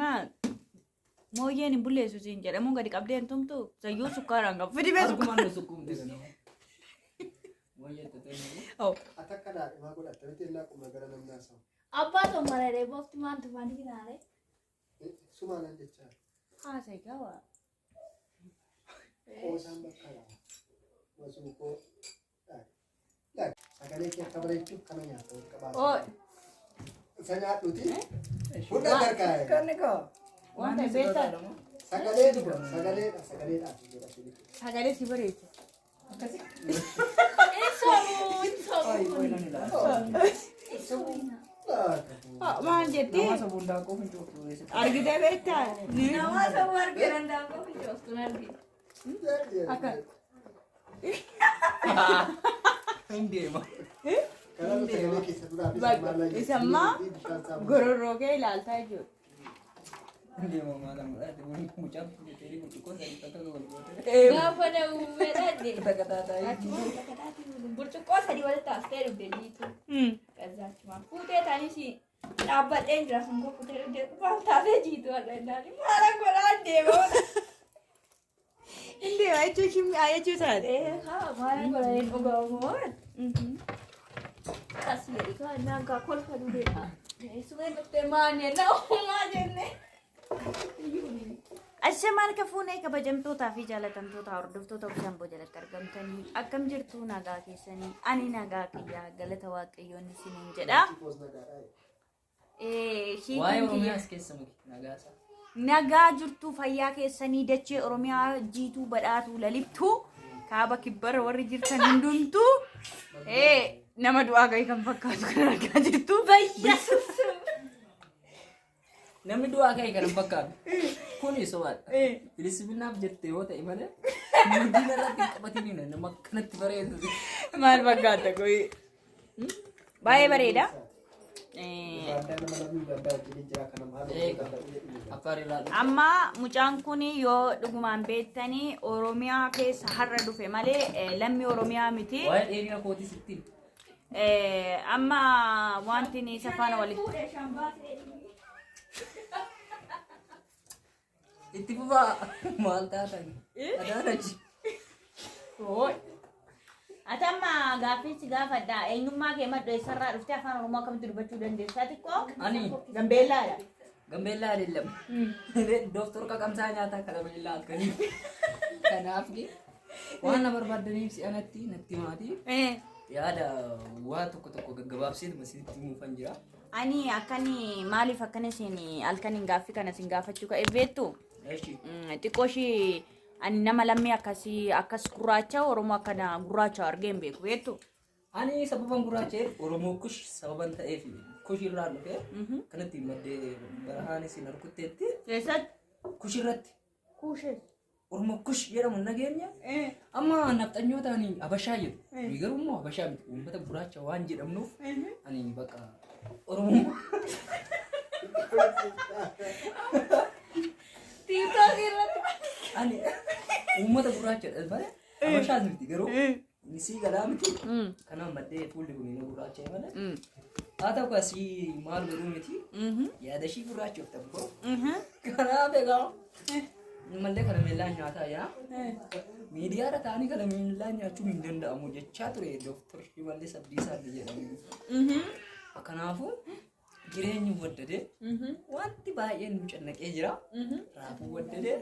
Maal? Mooyyeen hin bulleessu siin jedhamuun gadi qabdee hin tumtu. Zayyuu sukkaaraan qabu. Fidi bee sukkaara. Harkumaan nu sukkuumte ganama. Mooyyee tatee Oh. Ati akka daadhimaa godhatta miti ennaa qubna gara namni haasa'u. Abbaa tommaree boofti maantu maanti kinaare. Sumaanan jechaa. Haasa'e gawa. Qoosaan bakka lama. Masuuqoo. Sagalee kee akka bareechuuf kana nyaata wal Oh. qabaata. Isa nyaadhuti. Hunda gargaara. Kan egaa. Waan ta'e beektaa? Sagalee dhuga. Sagaleedha. Sagaleedhaaf jedha sirriitti. Sagalee si bareecha. Maal jettee? Nama sabuun daakuu fincooftu keessatti. Argitee beektaa? Nama sabu argee danda'an qofa fincooftuun argite. Akka. Hin deema. Kanaaf sagalee keessa duraa fi Bakka maallaa isa ammaa gororroo kee ilaaltaa jechuudha. Hin deema maal godhaate mucaan fuudhee burcuqqoo sadii takka wal goote. Gaafa na uumee dhadhe. Takka taataa. Burcuqqoo sadii walitti haastee dhugde jiitu. Qazzaachumaan fuutee taanis dhaabbadheen jira sun kukkutee dhugde qufaan taatee jiitu har'a innaan maala godhaan deema. Hin deema jechuun shimmi jechuu isaati. Ee haa maala godhaan dhugamu. As jedhi kaa innaan kaa kolfa dhugeedha. Sumeen dhuftee maan jenna uumaa jenne. Ashamaa harka fuunee kabajamtootaa fi jaalatamtoota hordoftoota bishaan jalatti argamtanii akkam jirtu nagaa keessanii ani nagaa kiyyaa galata waaqayyoon isiniin jedha. Waa'ee Hiikin Oromiyaas keessa muki nagaasa. nagaa jirtu fayyaa keessanii dachee Oromiyaa jiituu badhaatuu lalibtuu kaaba kibbara warri jirtan hundumtuu nama du'aa gahii kan fakkaatu kan argaa jirtu. Namni du'aa ka'e kan hin fakkaatu. Kuni sobaadha. Bilisummaaf jette yoo ta'e malee murdiin irratti hin qabatiniin nama akkanatti bareedu. Maal fakkaata koi? Baay'ee bareeda. Affaar irraa dhufe. Amma mucaan kun yoo dhugumaan beektanii Oromiyaa keessa har'a dhufe malee lammii Oromiyaa miti. Waa'ee dheerina kootii sitti himi. Amma wanti inni isa faana walitti. Fuudhee shambaasee. Itti fufaa maal taatan? Adaanachi. Ati amma gaaffii si gaafadha. Eenyummaa kee madda eessarraa dhuftee afaan Oromoo akkamitti dubbachuu dandeessaa xiqqoo? Ani Gambeellaadha. Gambeellaa አይደለም ዶክተር ቀቀምsaa nyaataa kalameellaa halkanii. Kanaaf waan na barbaaddaniif si'anatti natti maatii yaada waa tokko tokko gaggabaabseetuma sitti himuufan jira. Ani akkani maaliif akkana isin halkaniin gaaffii kana isin gaafachuu ka'e beektu? Eshi. Xiqqoo ishii ani nama lammii akkasii akkas gurraacha Oromoo akkana gurraacha argee hin beeku beektu? Ani sababan gurraacha'eef Oromoo kush sababan ta'eef kush irraan dhufe kanatti maddee barahaan isin harkutteetti Eessatti? kush irratti Kuushee. Oromoo kush jedhamu nageenya amma nafxanyootaan Habashaa jedhu. Nuyi garuu immoo Habashaa miti uummata gurraacha waan jedhamnuuf ani bakka Oromoo Tiiktookii irratti. ani uummata gurraachadha malee Habashaas miti garuu misii galaa miti. Kanaaf maddee fuulli kun inni gurraacha'e malee. Haa ta'u kasii maal godhuu miti. Yaada ishii gurraacha of ta'u. Kanaaf egaa mallee karameellaa nyaataa jira. Miidiyaarra taa'anii karameellaa nyaachuun hin danda'amu jechaa ture Dooktar Shimallis Abdiisaa jedhamu. Kanaafuu jireenyi waddadee wanti baay'een nu cannaqee jira. Raafuu waddadee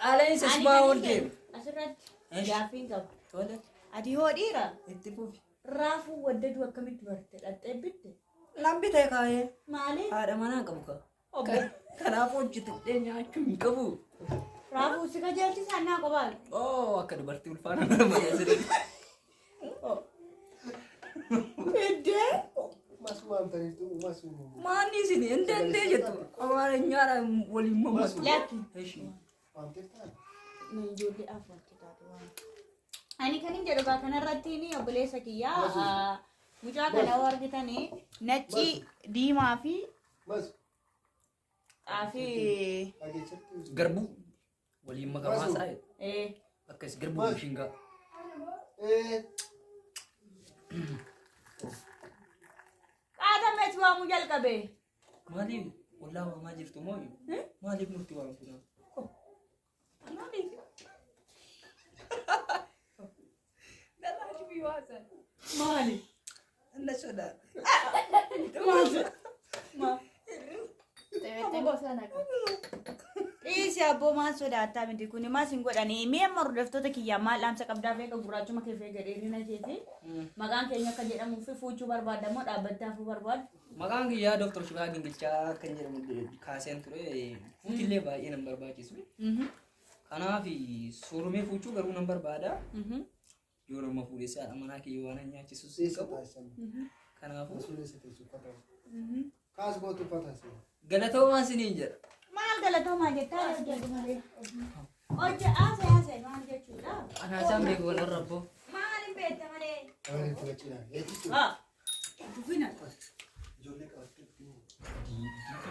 qaala'insa sumaa ol deema. Asirratti Esh. gaaffiin qaba. Tole Ati yoo dhiira itti fufi. raafuu waddaduu akkamitti barte dhaqxee bitte? Nan bitee kaayee Maali? haadha manaa qabu kaa. Kanaaf hojjetadhee nyaachuu hin qabu. Raafuu si kajeelchisaa naa qophaa. Oo akka dubartii ulfaana nama tajaajila. Iddee? Maanni isin hin dandee jettu amaareenyaadhaan waliin mammaatu. Lakki. Eshi. Ijoollee afur taate waan. Ani kan hin jedhu gaa kanarratti ni obboleessa kiyyaa mucaa kana yoo argitanii nacci diimaa fi xaafii Garbuu waliin makamaa isaa akkas garbuu mishingaa. qaatamees waamuu jalqabe. Maaliif? Ollaa waamaa jirtu moo maaliif nutti waamtu nama? Maaliif? Maali? Anna sodaadha. Maal? Dhiisi abboo maal sodaattaa miti kuni maal sin godhanii mee amma hordoftoota kiyyaa maal dhaamsa qabdaa feega gurraachuma kee feega dheerina keeti maqaan keenya akka jedhamuu fi fuuchuu barbaadda moo dhaabbattaa fuu barbaadda? Maqaan kiyyaa Dooktar Shifaa Gingilchaa kan jedhamu kaaseen ture. Fuutillee baay'ee nan barbaachisu. Kanaaf soorumee fuuchuu garuu nan barbaada. Yoo nama fuudhee haadha manaa kiyya waan hin nyaachisus hin Eessa qabu. taasisan? Kanaafuu Rasuun eessa teessu uffata? Kaas gootu uffata asii. galatoomaa isiniin jedha. Maal galatoomaa jettaa hojjetu malee. Hojje haasa'e haasa'e maal jechuudha? Anaa isaan beeku wal arrabboo. Maal hin beekta malee? Waan itti wacinaa. Eechitu. Haa. Tufina. Ijoollee qabattee itti himu.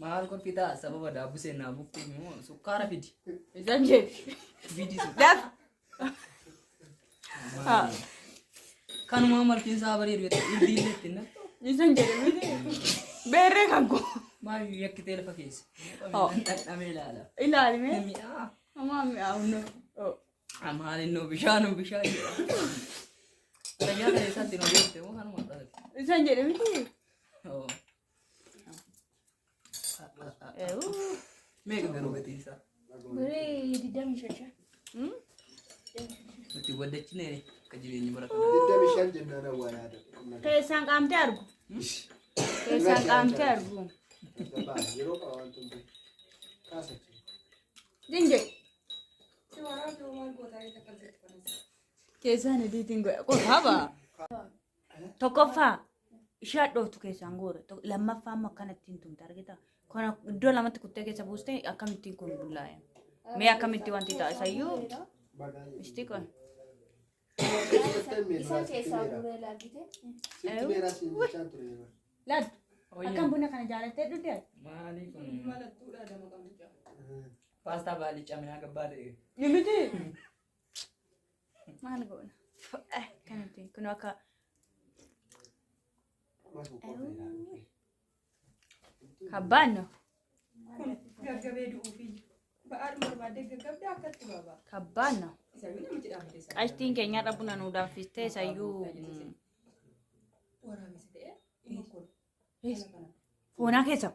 Maal kolfitaa sababa daabbusee naa buftee immoo sukkaara fidi. Isaan jedhi. Fidi sukkaara. Daf. Haa. Kanumaa malkiin isaa bareedu jettee ilbii illee ittiin naqxu. Isaan jedhe miti. Beerree kan koo. Maal yakkitee lafa keessa. Oh. Dhandhamee ilaala. Ilaali mee. Mi'aa. Hamaa mi'aawnu. Maal innoo bishaanuu bishaan jedha. Fayyaa kana isaatti nu beekte moo kanuma dhalate? Isaan jedhe miti. Oo. Meeqa garuu gatiin isaa? Birrii 25. Nuti waddachinee akka jireenya bara kanaa. 25 jennaan awwaala yaada. Keessaan qaamtee argu. Keessaan qaamtee argu. Yeroo qaba waan tumte. Kaas achi. Dinje. Keessaan idiitiin godha. Qotaaba. Tokkoffaa ishee hadhooftu keessaan goora. Lammaffaa immoo akkanattiin tumte argita. Kana iddoo lamatti kuttee keessa buustee akkamittiin kun bullaa'e. Mee akkamitti wanti ta'a isayyuu Bagaa isti qoy. Isa keessaa guuree laalchite. Sitti meeraa siin jechaa ture yeroo. Laattu. Akkam buna kana jaalattee dhugde? Maali kun? Paastaa baallichaa minaa gabbaa ta'e. Miti. Maal goona? Kanatti kun akka Mas boqqoonnee kabbaanno. Gaggabee du'uufi ba'aadhuma barbaadde gaggabdee akkatti baba. Kabbaanno. Isayyuu namichi dhaabbatee isaa. Qashtiin keenya irra buna nuu danfistee isayyuu. Waraabessi ta'ee dhimma kun. Foonaa keessa.